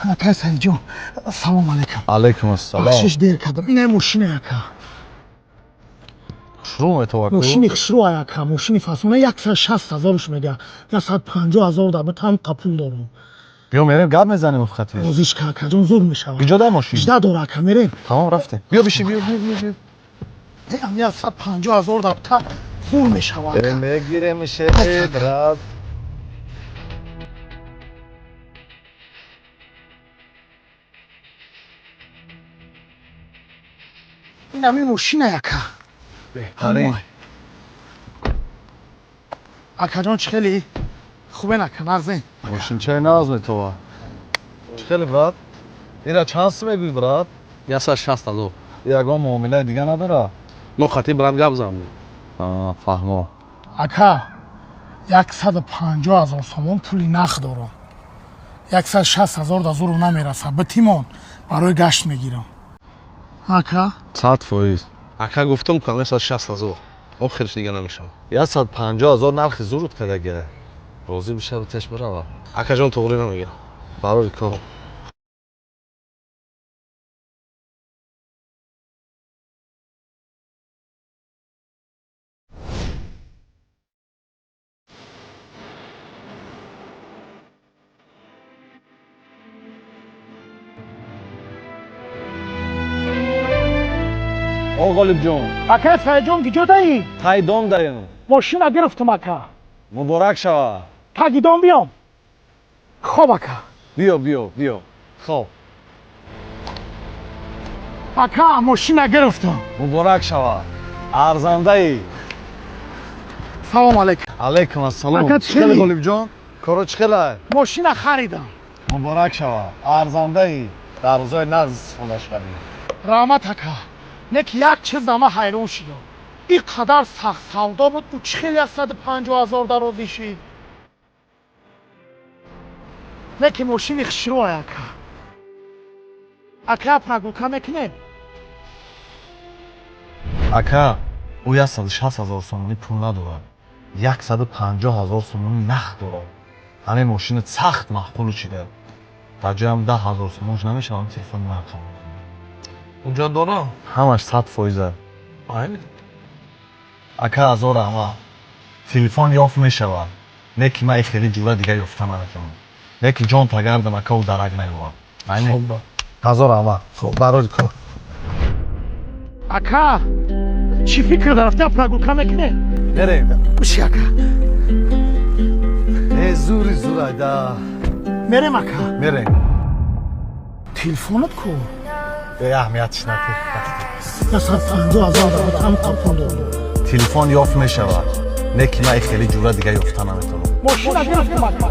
Ака Саидҷон, салом алейкум. Алейкум ассалом. Бахшиш, дер кардам. Ина мошина, ака. Хушрӯ метова. Мошини хушрӯ, ака, мошини фасона, 160 000-ш мега, 150 000 да битам, қапул дорам. Биё, мерем, гап мезанем хати. Розиш ка, акаҷон, зур мешавад. Куҷо дар мошин? Жда дора, ака, мерем. Тамом, рафтем. Биё, бишин, биё, биё, биё. Ам 150 000 да бита, зур мешавад. Э, мегирем ше, брат. Ин ҳамин мошина, ака. Беҳтарин. Акаҷон, чӣ хеле хубен, ака, нағзен? Мошинчаи нағз метова. Чӣ хеле, брат? Ира чанд сум мегӯӣ, брат? 160 000. Ягон муомилаи дига надора? Мо хати брат гап занем. Фаҳмо. Ака, 150 000 сомон пули нақд дорам, 160 000 да зуру намераса, битимон, барои гашт мегирам, ака. 100%. Ака, гуфтам ка, 160 000, охирш дига намешавад. 150 000 нархи зурут кардага, розӣ бишаву теш бирава. Акаҷон, тоғрӣ намегирам. Барори кор. О, Ғолибҷон. Ака Саидҷон, киҷо даӣ? Тай дом даем. Мошина гирифтам, ака. Муборак шава. Таги дом биём? Хоб, ака. Биё, биё, биё, хоб. Ака, мошина гирифтам. Муборак шава, арзандаӣ. Салом алейкум. Алейкум ассалом. Ака, чӣ хеле, чӣ? Ғолибҷон, коро чӣ хелай? Мошина харидам. Муборак шава, арзандаӣ, дар рӯзои нағз истифода шавӣ. Раҳмат, ака. Не ки як чиз ама ҳайрон шудам: ин қадар сахт савдо буд, ӯ чӣ хел 150 000 да розӣ шид? Не ки мошини хушрӯай, ака. Ака, прогулка мекунем? Ака, ӯ 160 000 сомонӣ пул надорад, 150 000 сомонӣ нақд дорад. Ҳамин мошина сахт маъқулу шида. Дар ҷоям 10 000 сомонш намешавам, телефони нархам. Унҷо дорам. Ҳамаш 100%. Айни. Ака, ҳазор раҳмат. Телефон ёфт мешавад, не ки ман хеле ҷура дига ёфта наметавонам. Не ки ҷон тагардам, ака, ӯ дарак наёвад. Айни. Ҳазор раҳмат, барори кор. Ака, чӣ фикр дарафта, прогулка мекунем? Мерем. Биши, ака. Э, зури зурайда. Мерем, ака. Мерем. Телефонат ку? Э, аҳамиятш наки. 150 000 да ҳам қапул дорам. Телефон ёфт мешавад, не ки ман хеле ҷура дига ёфта наметавонам. Мошина гирифтам, ака.